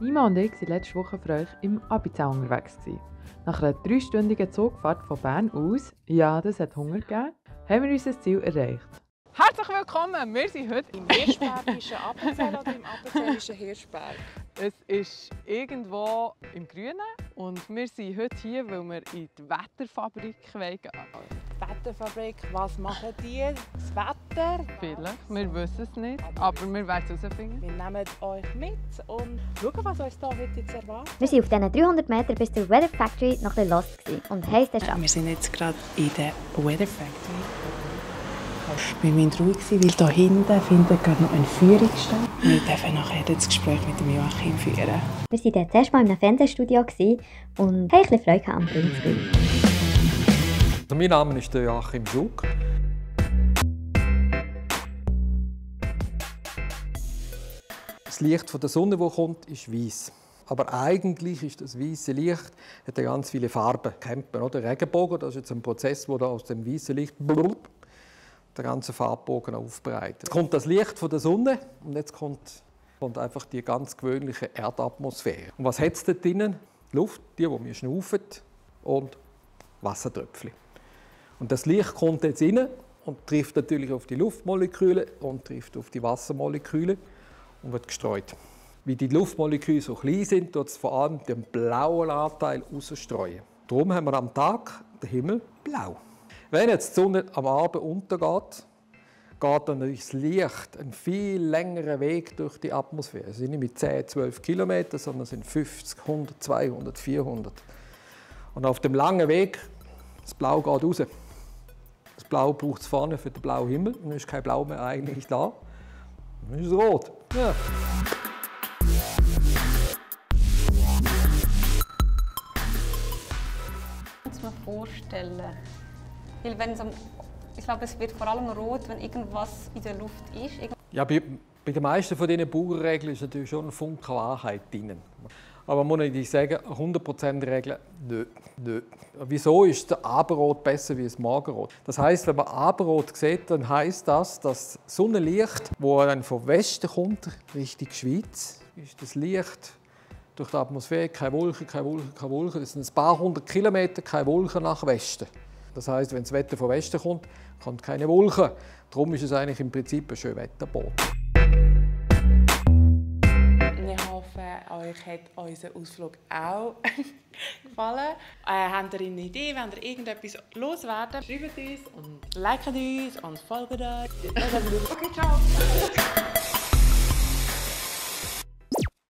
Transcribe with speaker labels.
Speaker 1: Nima und ich waren letzte Woche für euch im Abizau unterwegs. Nach einer 3-stündigen Zugfahrt von Bern aus, ja, das hat Hunger gegeben, haben wir unser Ziel erreicht. Herzlich willkommen! Wir sind heute
Speaker 2: im Hirschbergischen Appenzell oder im Appenzellischen Hirschberg?
Speaker 1: Es ist irgendwo im Grünen und wir sind heute hier, weil wir in die Wetterfabrik gehen wollen.
Speaker 2: Wetterfabrik, was machen die? Das Wetter?
Speaker 1: Vielleicht, wir wissen es nicht, aber wir werden es herausfinden.
Speaker 2: Wir nehmen euch mit und schauen, was uns hier heute jetzt erwartet.
Speaker 3: Wir waren auf diesen 300 Metern bis zur Weather Factory nach der Lost und heiß der Stadt.
Speaker 2: Wir sind jetzt gerade in der Weather Factory. Wir müssen ruhig sein, weil hier hinten findet gerade noch eine Führung statt. Wir dürfen nachher das Gespräch mit dem Joachim führen.
Speaker 3: Wir waren dort zuerst mal in einem Fernsehstudio und haben ein bisschen Freude am Filmspiel.
Speaker 4: Mein Name ist Joachim Schuk. Das Licht von der Sonne, das kommt, ist weiß. Aber eigentlich ist das weiße Licht hat ganz viele Farben. Kennt man, oder? Regenbogen, das ist jetzt ein Prozess, der aus dem weißen Licht den ganzen Farbbogen aufbreitet. Jetzt kommt das Licht von der Sonne und jetzt kommt einfach die ganz gewöhnliche Erdatmosphäre. Und was hat es dort drinnen? Luft, die wir schnaufen, und Wassertröpfchen. Und das Licht kommt jetzt rein und trifft natürlich auf die Luftmoleküle und trifft auf die Wassermoleküle und wird gestreut. Wie die Luftmoleküle so klein sind, tut es vor allem den blauen Anteil rausstreuen. Darum haben wir am Tag den Himmel blau. Wenn jetzt die Sonne am Abend untergeht, geht dann das Licht einen viel längeren Weg durch die Atmosphäre. Es sind nicht mit 10, 12 Kilometern, sondern es sind 50, 100, 200, 400. Und auf dem langen Weg, das Blau geht raus. Das Blau braucht es vorne für den blauen Himmel. Dann ist kein Blau mehr eigentlich da. Dann ist es rot. Ja.
Speaker 5: Ich kann es mir vorstellen. Weil wenn ich glaube, es wird vor allem rot, wenn irgendwas in der Luft ist.
Speaker 4: Ja, bei den meisten von diesen Bauernregeln ist natürlich schon ein Funken Wahrheit drin. Aber muss ich sagen, 100% Regel, nö. Wieso ist der Abendrot besser als das Morgenrot? Das heisst, wenn man Abendrot sieht, dann heisst das, dass das Sonnenlicht, das dann vom Westen kommt, Richtung Schweiz, ist das Licht durch die Atmosphäre, keine Wolken, keine Wolken, keine Wolken. Das sind ein paar hundert Kilometer, keine Wolken nach Westen. Das heisst, wenn das Wetter vom Westen kommt, kommt keine Wolken. Darum ist es eigentlich im Prinzip ein schöner Wetterboden.
Speaker 2: Ich hoffe, euch hat unser Ausflug auch gefallen. Habt ihr eine Idee, wenn ihr irgendetwas loswerden? Schreibt uns und liket uns und folgt uns. Okay, ciao!